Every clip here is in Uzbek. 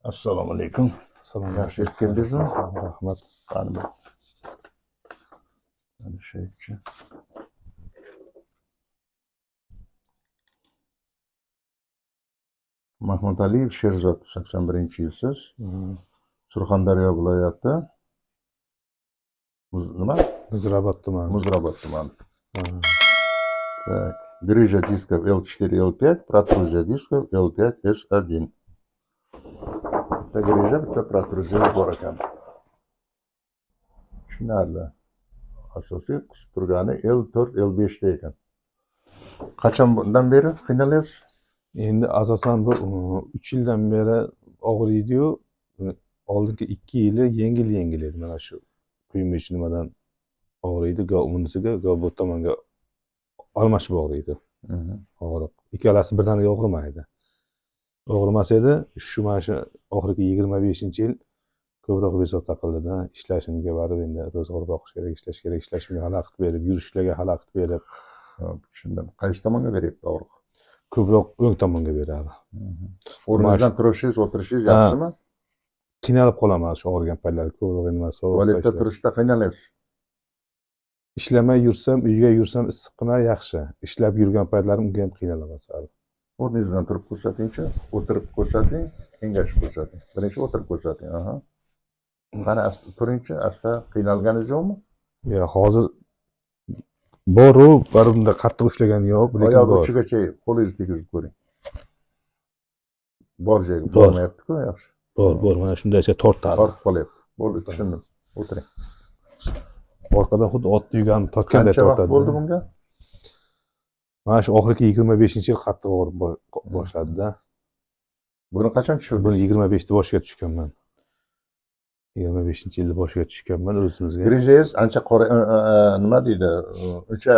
Assalomu alaykum. Assalomu Yaxshi yetib keldingizmi? Rahmat. Qani bir. Tanishaylikchi. Mahmudaliyev Sherzod, 81-yilsiz. Surxondaryo viloyati. Nima? Muzrabot tumani. Muzrabot tumani. Так, грыжа дисков L4, L5, протрузия дисков L5, S1. Bitta грыжа, bitta protruziya bor ekan. Tushunarli. Asosiy qisib turgani L4, L5 da ekan. Qachon bundan beri qiynalyapsiz? Endi asosan bu 3 yildan beri og'riydi-yu, oldingi 2 yili yengil-yengil edi. Mana shu quymish nimadan og'riydi, go unisiga, go bu tomonga almashib og'riydi. Og'riq. Ikkalasi birdaniga og'rimaydi. Og'rimas edi. Shu mana shu oxirgi 25-yil ko'proq bezovta qildida. Ishlashimga baribir endi ro'zg'or boqish kerak, ishlash kerak, ishlashimga xalaqit berib, yurishlarga xalaqit berib. Xo'p, tushundim. Qaysi tomonga beryapti og'riq? Ko'proq o'ng tomonga beradi. O'rningizdan turishingiz, o'tirishingiz yaxshimi? Qiynalib qolaman shu og'rigan paytlari, ko'proq endi mana sovuq. Tualetda turishda qiynalyapsiz. Ishlamay yursam, uyga yursam issiqqina yaxshi. Ishlab yurgan paytlarim unga ham qiynalaman sal. O'rningizdan turib ko'rsatingchi, o'tirib ko'rsating, engashib ko'rsating. Birinchi o'tirib ko'rsating, aha. Qani turingchi, asta qiynalganingiz yo'qmi? Yo'q, hozir boru, baribir qattiq ushlagani yo'q, lekin oyoq bor. Uchigacha qo'lingizni tegizib ko'ring. Bor joyga bormayapti-ku, yaxshi. Bor, bor, mana shundaycha tortadi. Tortib qolyapti. Bo'ldi, tushundim. O'tiring. Orqadan xuddi otni yugani tortganday tortadi. Qancha vaqt bo'ldi bunga? Mana shu oxirgi 25-yil qattiq og'rib boshladi-da. Buni qachon tushundingiz? Buni 25 da boshiga tushganman. 25-yilda boshiga tushganman o'zimizga. Grijangiz ancha qora, nima deydi, uncha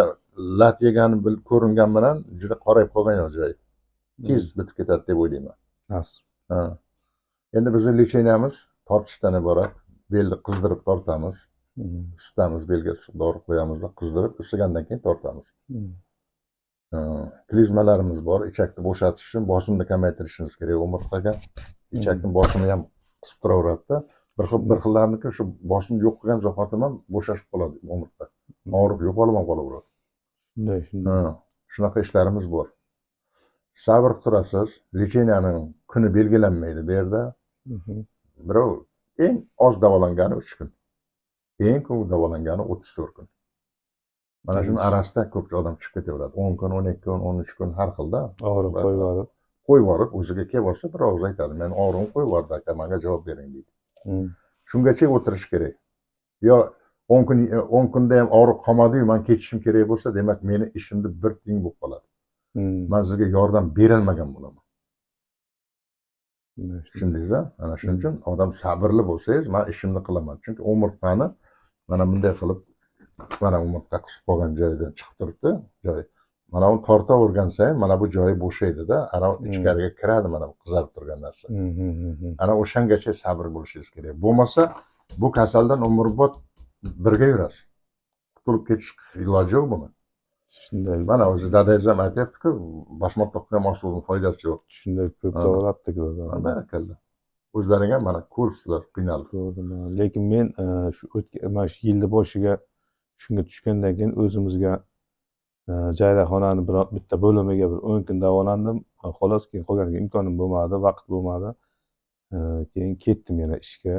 lat yegani ko'ringan bilan juda qorayib qolgan yo'q joyi. Tez bitib ketadi deb o'ylayman. Nasib. Ha. Endi bizning lecheniyyamiz tortishdan iborat. Belni qizdirib tortamiz. Isitamiz, belga issiq dori qo'yamizda, qizdirib, isigandan keyin tortamiz. Klizmalarimiz bor, ichakni bo'shatish uchun bosimni kamaytirishimiz kerak umurtqaga. Ichakning bosimi ham qisib turaveradi-da. Bir xillarniki shu bosimni yo'q qilgan zahoti ham bo'shashib qoladi umurtqa. Og'riq yo'qolib ham qolaveradi. Shunday, shunday. Shunaqa ishlarimiz bor. Sabr qilib turasiz, lecheniyaning kuni belgilanmaydi bu yerda. Birov eng oz davolangani 3 kun. Eng ko'p davolangani 34 kun. Mana shuni orasida ko'p odam chiqib ketaveradi. 10 kun, 12 kun, 13 kun har xilda. Og'riq qo'yib yuborib. Qo'yib yuborib, o'ziga kelib olsa bir og'iz aytadi. Men og'rig'im qo'yib yubordi aka, menga javob bering deydi. Shungacha o'tirish kerak. Yo 10 kun 10 kunda ham og'riq qolmadi-yu, men ketishim kerak bo'lsa, demak meni ishimda bir tiyin bo'lib qoladi. Men sizga yordam berolmagan bo'laman. Tushundingiz-a? Ana shuning uchun odam sabrli bo'lsangiz, men ishimni qilaman. Chunki umurtqani mana bunday qilib, mana umurtqa qisib qolgan joyidan chiqib turibdi, joyi. Mana uni tortavergan sayin mana bu joyi bo'shaydi-da, ana ichkariga kiradi mana bu qizarib turgan narsa. Ana o'shangacha sabr bo'lishingiz kerak. Bo'lmasa bu kasaldan umrbod birga yurasiz. Qutulib ketish iloji yo'q buni. Shunday. Mana o'zi dadangiz ham aytyapti-ku, boshmoq to'qigan moshlovning foydasi yo'q. Shunday ko'p davolatdik. Barakalla. O'zlaring ham mana ko'ribsizlar, qiynalib. Ko'rdim. Lekin men shu o'tgan mana shu yilni boshiga shunga tushgandan keyin o'zimizga jayrahonani bitta bo'limiga bir 10 kun davolandim. Xolos, keyin qolganiga imkonim bo'lmadi, vaqt bo'lmadi. Keyin ketdim yana ishga.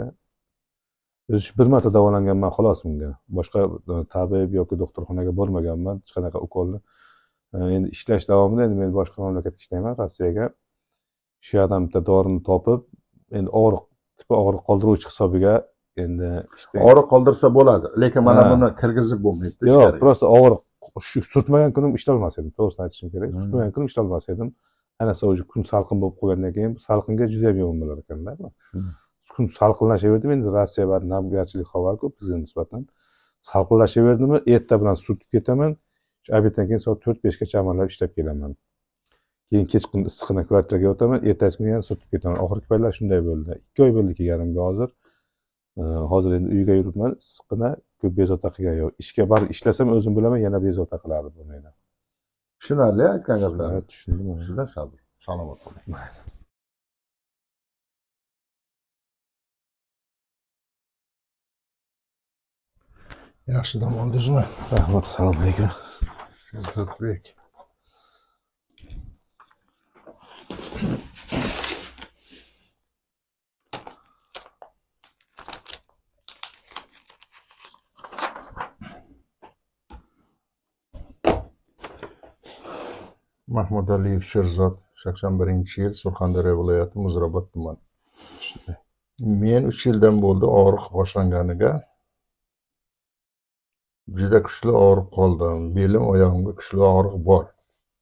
O'zi bir marta davolanganman xolos bunga. Boshqa tabib yoki doktorxonaga bormaganman, hech qanaqa ukolni. Endi ishlash davomida endi men boshqa mamlakatga ishlayman, Rossiyaga. Shu yerdan bitta dorini topib, endi og'riq, tipi og'riq qoldiruvchi hisobiga endi ishda og'riq qoldirsa bo'ladi, lekin mana buni kirgizib bo'lmaydi. Yo'q, prosta og'riq shu surtmagan kunim ishlolmas edim, to'g'risini aytishim kerak. Surtmagan kunim ishlolmas edim. Ayniqsa o'sha kun salqin bo'lib qolgandan keyin salqinga juda ham yomon bo'lar ekanda. Kun salqinlashaverdimi, endi Rossiya va namgarchilik havo-ku bizga nisbatan. Salqinlashaverdimi, erta bilan surtib ketaman. Shu obeddan keyin soat 4-5 gacha amallab ishlab kelaman. Keyin kechqurun issiqqina kvartiraga o'taman, ertasi kuni yana surtib ketaman. Oxirgi paytlar shunday bo'ldi. 2 oy bo'ldi kelganimga hozir. Hozir endi uyga yuribman, issiqqina ko'p bezovta qilgan yo'q. Ishga borib ishlasam o'zim bilaman, yana bezovta qiladi bu meni. Tushunarli aytgan gaplaringiz. Tushundim. Sizdan sabr, salomat bo'ling. Mayli. Yaxshi dam oldingizmi? Rahmat, assalomu alaykum. Sherzodbek. Mahmudaliyev Sherzod, 81-yil, Surxondaryo viloyati, Muzrabot tumani. Men 3 yildan bo'ldi og'riq boshlanganiga. Juda kuchli og'rib qoldim. Belim, oyog'imga kuchli og'riq bor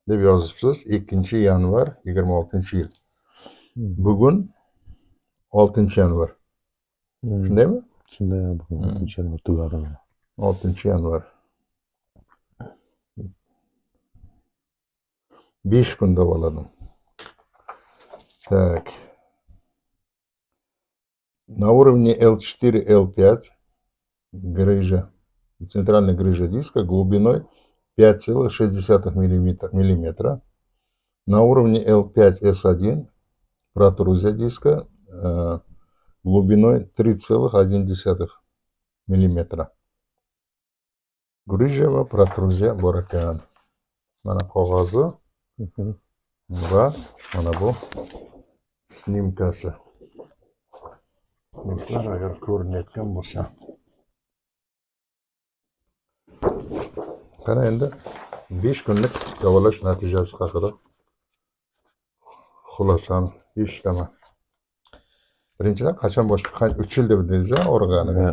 deb yozibsiz. 2-yanvar 26-yil. Bugun 6-yanvar. Shundaymi? Shunday, bugun 6-yanvar tugadi. 6-yanvar. 5 kun davoladim. Так. На уровне L4, L5 грыжа, центральная грыжа диска глубиной 5,6 миллиметра. На уровне L5, S1 протрузия диска глубиной 3,1 миллиметра. Грыжа va протрузия bor ekan. Mana qog'ozi va mana bu snimkasi. Do'stlar, agar ko'rinayotgan bo'lsa. Qani endi 5 kunlik davolash natijasi haqida xulosani eshitaman. Birinchidan, qachon boshqa 3 yil deb dedingiz og'riganiga?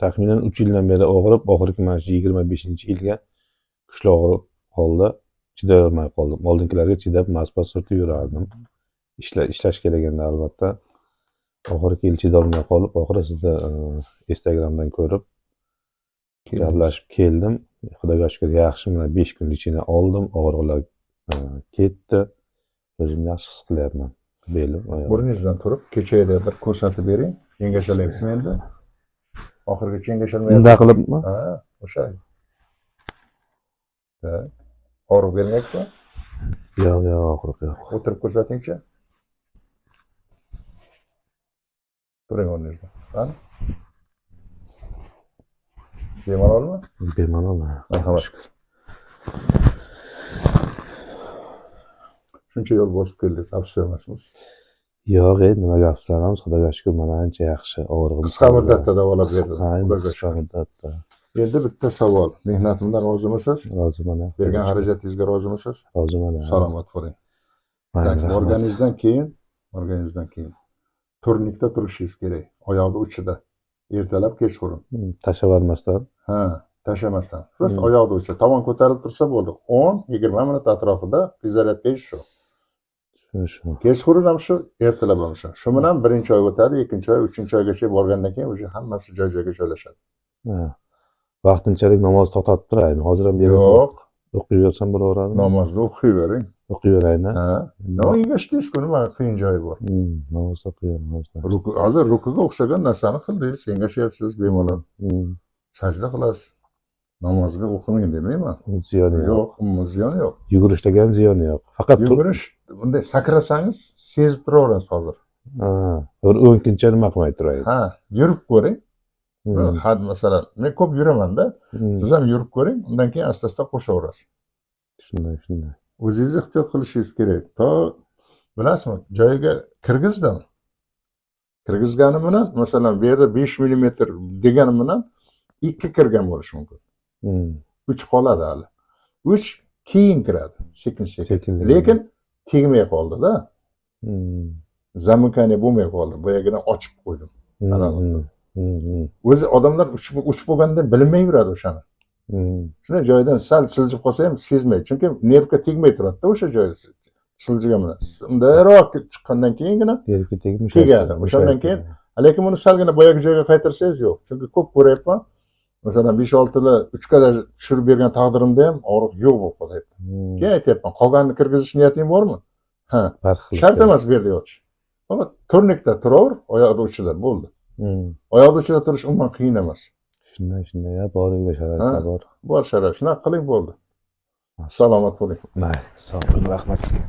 Taxminan 3 yildan beri og'rib, oxirgi mana shu 25-yilga kuchli og'rib qoldi. Chiday olmay qoldim. Oldingilarga chidab mazpa surtib yurardim. Ishlash kerak endi albatta. Oxirgi yil chidolmay qolib, oxiri sizni Instagramdan ko'rib gaplashib keldim. Xudoga shukr, yaxshi, mana 5 kun ichida oldim, og'riqlar ketdi. O'zimni yaxshi his qilyapman. Belim, oyog'im. O'rningizdan turib, kechagida bir ko'rsatib bering. Yengashalayapsizmi endi? Oxirgacha yengashalmayapsiz. Bunday qilibmi? Ha, o'sha. Tak. Og'riq bermayapti? Yo'q, yo'q, og'riq yo'q. O'tirib ko'rsatingchi. Turing o'rningizdan. Qani? Bemalolmi? Bemalol. Marhamat. Shuncha yo'l bosib keldingiz, afsus emasmiz? Yo'q, nimaga afsuslanamiz? Xudoga shukr, mana ancha yaxshi og'rig'im. Qisqa muddatda davolab berdim. Xudoga shukr. Muddatda. Endi bitta savol. Mehnatimdan rozimisiz? Roziman. Bergan xarajatingizga rozimisiz? Roziman. Salomat bo'ling. Borganingizdan keyin, turnikda turishingiz kerak. Oyoqni uchida. Ertalab, kechqurun. Tashavermasdan. Ha, tashamasdan. Rost oyoqni uchida. Tomon ko'tarib tursa bo'ldi. 10-20 minut atrofida fizioterapiya shu. Shu. Kechqurun ham shu, ertalab ham shu. Shu bilan birinchi oy o'tadi, ikkinchi oy, uchinchi oygacha borgandan keyin o'sha hammasi joy-joyiga joylashadi. Ha. Vaqtinchalik namoz to'xtatib turaymi? Hozir ham yo'q. O'qiyversam bo'laveradimi? Namozni o'qiyvering. O'qiyveraymi? Ha. Nima engashdingiz-ku, nima qiyin joyi bor? Namoz o'qiyveramiz. Ruku, hozir rukuga o'xshagan narsani qildingiz, engashyapsiz bemalol. Sajda qilasiz. Namozga o'qimang demayman. Ziyoni yo'q. Yo'q, umuman ziyoni yo'q. Yugurishda ham ziyoni yo'q. Faqat yugurish, bunday sakrasangiz sezib turaverasiz hozir. Ha, bir 10 kuncha nima qilmay turaydi. Ha, yurib ko'ring. Ha, masalan, men ko'p yuraman-da. Siz ham yurib ko'ring, undan keyin asta-asta qo'shaverasiz. Shunday, shunday. O'zingiz ehtiyot qilishingiz kerak. To bilasizmi, joyiga kirgizdim. Kirgizgani bilan, masalan, bu yerda 5 mm degani bilan 2 kirgan bo'lishi mumkin. 3 qoladi hali. 3 keyin kiradi, sekin-sekin. Lekin tegmay qoldi-da. Zamykание bo'lmay qoldi. Boyagidan ochib qo'ydim. O'zi odamlar uch bo'lganda bilinmay yuradi o'shani. Shunday joyidan sal siljib qolsa ham sezmaydi. Chunki nervga tegmay turadi-da o'sha joyi siljigan bilan. Undayroq chiqqandan keyingina nervga tegmish tegadi. O'shandan keyin, lekin buni salgina boyagi joyga qaytarsangiz yo'q. Chunki ko'p ko'ryapman. Masalan, 5-6 3 ga tushirib bergan taqdirimda ham og'riq yo'q bo'lib qolyapti. Keyin aytyapman, qolganini kirgizish niyating bormi? Ha, shart emas bu yerda yotish. Faqat turnikda turaver, oyoqda uchida bo'ldi. Oyoqda uchida turish umuman qiyin emas. Shunday, shunday, bor uyda sharoitlar bor. Bor sharoit. Shunaqa qiling bo'ldi. Salomat bo'ling. Mayli, sog' bo'ling, rahmat sizga.